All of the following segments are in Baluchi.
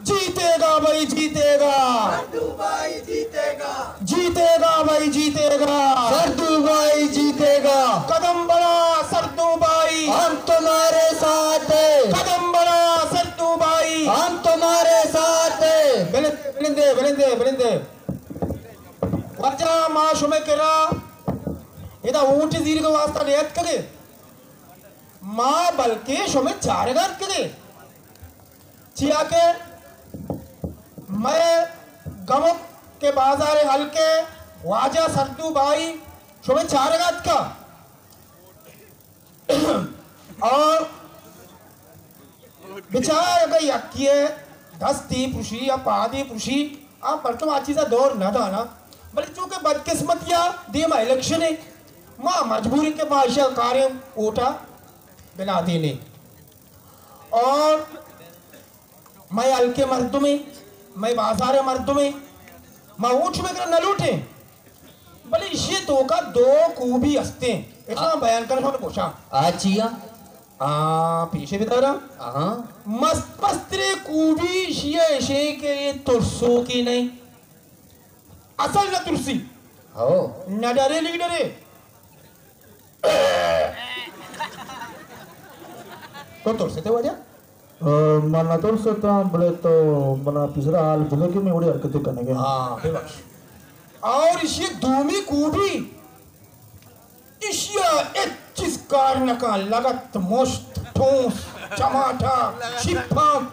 جیتے گا بھائی، جیتے گا۔ سردو بھائی جیتے گا۔ جیتے گا بھائی، جیتے گا۔ سردو بھائی جیتے گا۔ قدم بڑھا سردو بھائی۔ ہم تمہارے ساتھ ہیں۔ قدم بڑھا سردو بھائی۔ ہم تمہارے ساتھ ہیں۔ بلندے، بلندے، بلندے، بلندے۔ واجہ، ما شمئے کرا ادا ووٹ زیرگ واسطہ نیاتکگے، ما بلکہ شمئے چارگا اتکگے۔ چیا کہ مئے گمک کے بازار حلقے واجہ سردو بھائی شمئے چارگا اتکا۔ اور بچار اگہ یکی ء دستی پرشی یا پادی پرشی، آ مردم آ چیزا دور نہ دانا، بلے چونکہ بدقسمتی ء دیما الیکشن ہے، ما مجبور ہیں کہ ما اشیا کاریں ووٹا بنا دینے۔ اور مئے ہلکے مردمے، مئے بازار مردمے، ما ووٹ شمئے کرا نہ لوٹیں، بلے ایشی توکا دو خوبی ہستیں، اشاں بیان کن شمئے گوشاں۔ آ چیا؟ آ، پیشے بدارا۔ آہاں۔ مست مسترے خوبی ایشی ایشیں کہ اے ترسوکی نہیں۔ اصل نہ ترسی۔ ہو۔ نہ ڈرے لیڈرے۔ تو ترستے واجہ؟ آ، من نہ ترستاں، بلے تو منا پیسرا حال بدے کہ میں وڑی حرکتیں کنگے۔ ہاں، بے بخش۔ اور ایشی دومی خوبی، ایشیا ہچ چیز کار نہ کن، لگت، مشت، ٹھونس، چماٹا، شپانک،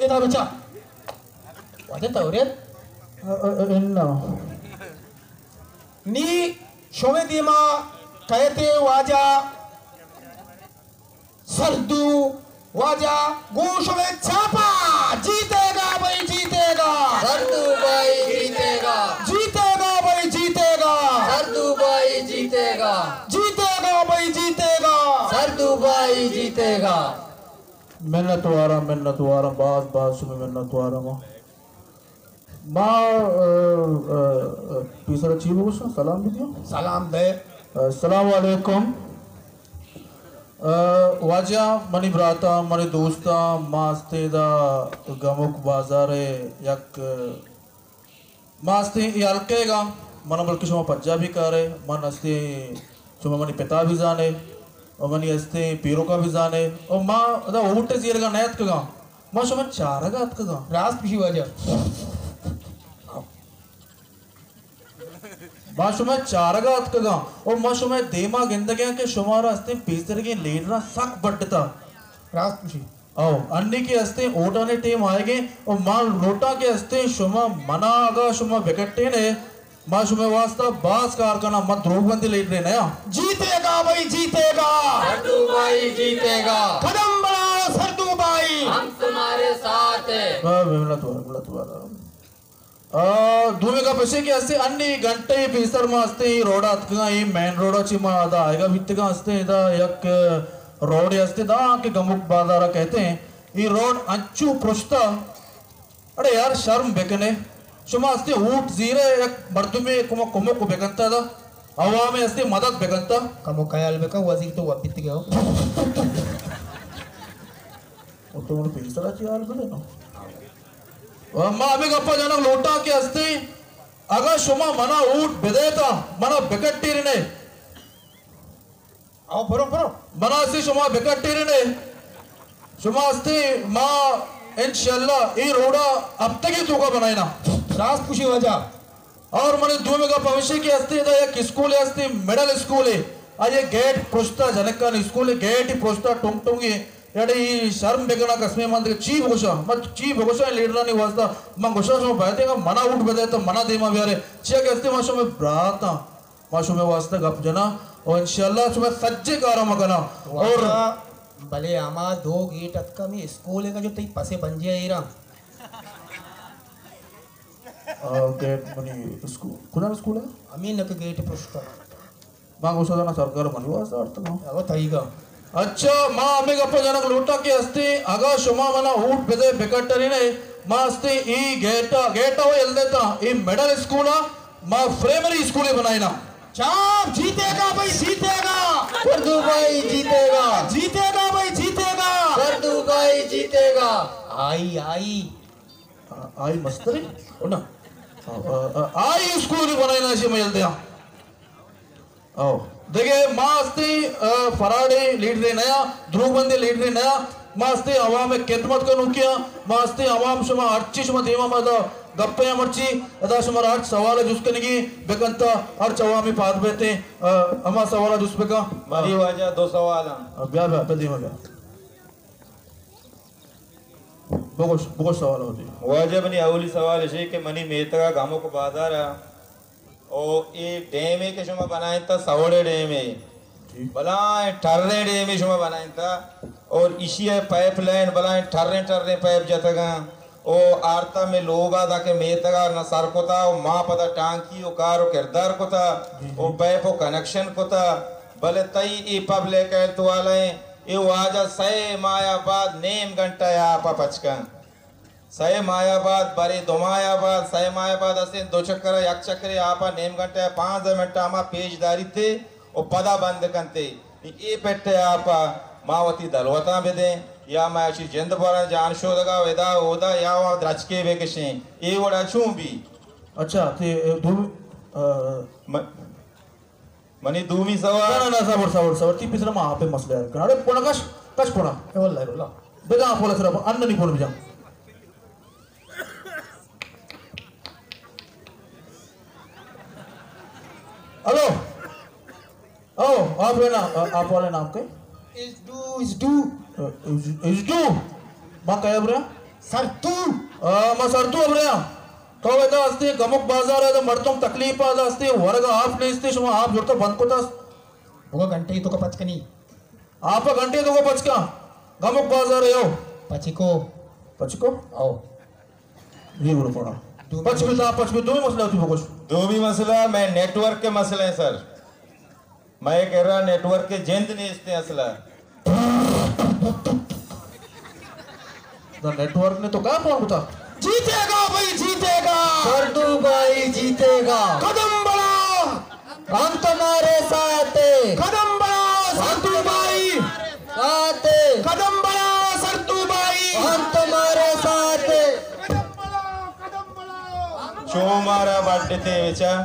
ادا بچا۔ واجہ توریت؟ آ، آ، آ، انا۔ نی شمئے دیما کئیتے واجہ سردو، واجہ گوں شمئے چاپا۔ جیتے گا بھائی، جیتے گا۔ سردو بھائی جیتے گا۔ جیتے گا بھائی، جیتے گا۔ سردو بھائی جیتے گا۔ جیتے گا بھائی، جیتے گا۔ سردو بھائی جیتے گا۔ منت وارا، منت وارا، باز باز شمئے منت وارا ما۔ ما، ا، ا، ا، پیسرا چی بگوشاں؟ سلام بدیاں۔ سلام دے۔ السلام علیکم۔ ا، واجہ، منی براتاں، منی دوستاں، ما استیں دا گمک بازار ء یک، ا، ما استیں اے حلقہ گا، من بلکہ شما پنجابی کارے، من استیں شما منی پتا بھی زانے، و منی استیں پیروکا بھی زانے، و ما ادا ووٹ زیرگا نیتکگاں۔ ما شمئے چارگ ء اتکگاں۔ راست گوشی واجہ۔ ما شمئے چارگ ء اتکگاں و ما شمئے دیما گندگیاں کہ شمارا استیں پیسرگیں لیڈراں سک بڈتا۔ راست گوشی۔ او، انی کہ استیں ووٹانی ٹیم آئیگیں و ما لوٹاں کہ استیں شما منا اگاں شما بکٹینے، ما شمئے واسطہ باز کار کناں، ما دروگ بندی لیڈرے نیاں۔ جیتے گا بھائی، جیتے گا۔ سردو بھائی جیتے گا۔ قدم بڑھاؤ سردو بھائی۔ ہم تمہارے ساتھ ہیں۔ ہاں، منت وار، منت وار۔ آ، دومی گپ اشی کہ اسے انی گھنٹے پیسر ما استے ای روڈ اتکگاں، ای مین روڈ چی ما ادا آئیگا بیتگاں استے، ادا یک روڈ استے دا کہ گمک بازار کہتے ہیں۔ ای روڈ انچو پرشتا اڑے یار، شرم بکنے۔ شما استے ووٹ زیرے، یک مردمے کمک، کمک بکنتا دا۔ عوام استے مدد بکنتا۔ کمو خیال بکن، وزیر تو وپیت گیا ہو۔ او تو من پیسرا چی حال بدے نا۔ ما ہمیں گپا جنگ لوٹا کہ استے، اگر شما منا ووٹ بدیتا، منا بکٹی رنے۔ او برو، برو۔ منا استے شما بکٹیرنے۔ شما استے ما انشاءاللہ اے روڈا ہفتگی توکا بنائینا۔ راست گوشی واجہ۔ اور من دومی گپ ہمیشی کہ استے ادا یک اسکول استے، مڈل اسکول ہے۔ آئیے گیٹ پرشتا، جنکان اسکول ہے، گیٹ پرشتا ٹونگ ٹونگی ہے۔ یعنی شرم بکنا قسمے من چی بگوشا، من چی بگوشا لیڈرانی واسطہ۔ من گوشا شما باید ہے منا ووٹ بدے تو منا دیما بیارے۔ چیا کہ استے ما شما براتاں۔ ما شمئے واسطہ گپ جناں و انشاءاللہ شمئے سجے کارا ما کناں۔ اور واجہ، بلے ہما دو گیٹ اتکا ہمے اسکول کا جو تئی پسے بنجے ایرا۔ آ، گیٹ منی اسکول۔ کجام اسکول ہے؟ ہمے نک گیٹ پشتا۔ ما گوشا دانا سرکار منی واسطہ آرتگا۔ او تئیگا۔ اچھا، ما ہمے گپا جنگ لوٹاں کہ استے اگاں شما منا ووٹ بدے بکٹرینے، ما استے ای گیٹا، گیٹا وہ یل دیتا، ای مڈل اسکولا ما پرائمری اسکولے بنائینا۔ چاپ جیتے گا بھائی، جیتے گا۔ سردو بھائی جیتے گا۔ جیتے گا بھائی، جیتے گا۔ سردو بھائی جیتے گا۔ آئی، آئی۔ آ-، آئی مستریں؟ او نا۔ آ-، آ-، آ-، آئی اسکول بنائینا چی میل دیاں۔ او۔ دگہ ما ہستیں، آ، فراڈے لیڈرے نیا، دروگ بندے لیڈرے نیا۔ ما ہستیں عوام خدمت کنوکیاں۔ ما ہستیں عوام، شما ہرچی شما دیما ما دا گپے مرچی، ادا شما ہرچ سوال جست کنگی بکنتا، ہرچ عوامی پاد بیتیں، آ، ہما سوال جست بکن۔ منی واجہ دو سوال ہیں۔ آ، بیا، بیا، بیا دیما بیا۔ بگوش، بگوش سوال ہوتی۔ واجہ منی اولی سوال اش کہ منی میتگا گمک بازار او اے ڈیمے کہ شما بنائینتا، سوڑے ڈیمے، جی۔ بلائیں ٹریں ڈیمے شما بنائینتا، اور ایشی ء پائپ لائن بلائیں ٹریں ٹریں پائپ جتگاں، او آرتا میں لوگا دا کہ میتگا نہ سر کتا، او ما پدا ٹانکی او کار او کردار کتا، جی، جی۔ او پائپ او کنکشن کتا، بلے تئی اے پبلک ہیلتھ والائیں، اے واجہ سئے ماہ بعد نیم گھنٹہ آپ پچ کن۔ سئے ماہ بعد، برے دو ماہ بعد، سئے ماہ بعد استیں دو چکر، یک چکرے آپ ء نیم گھنٹہ ء پانزدہ منٹ ہما پیش داریت ء پدا بند کنت۔ اے پٹ ء آپ ء ما وتی دلوتاں بدیں یا ما اشی جند بوراں جان شودگا و ادا اودا یا وہاں درچکے بکشیں، اے وڑا چون بی؟ اچھا، تے دو، آ، م-، منی دومی سوال۔ نہ، نہ، نہ، صبر، صبر، صبر۔ تی پسر ما آپ مسئلہ حل کناں۔ اڑے پونا کش، کش پونا۔ اے واللہ، اے واللہ۔ بجا پولا سر، ان نہیں پون بجا۔ ہلو۔ او، آپ والے نام، آپ والے نام کے؟ ازدو، ازدو۔ ازدو۔ ما کیا برا؟ سرتو۔ آ، ما سرتو برا۔ تو ادا ہستے گمک بازار ء، ادا مردم تکلیف ء، ادا ہستے ورگ ء آپ نیستے، شما آپ جوڑتا بند کتا۔ بگا گھنٹے تو کا پچ کنی۔ آپ گھنٹے تو کا پچ کا۔ گمک بازار ء یو۔ پچکو۔ پچکو؟ او۔ یہ گروپ پڑا۔ دومی پچ بھی تھا، پچ بھی دومی مسئلہ ہوتی بگوش۔ دومی مسئلہ میں نیٹ ورک کے مسئلے ہیں سر۔ مئے کرا نیٹ ورک ء جند نیست ایں اصلا۔ دا نیٹ ورک نے تو کیا فون بتا؟ جیتے گا بھائی، جیتے گا۔ سردو بھائی جیتے گا۔ قدم بڑھا۔ ہم تمہارے ساتھ ہیں۔ قدم بڑھا سردو بھائی۔ ساتھ ہیں۔ قدم بڑھا سردو بھائی۔ ہم تمہارے ساتھ ہیں۔ قدم بڑھا، قدم بڑھا۔ چو مارا بڈتے بچا۔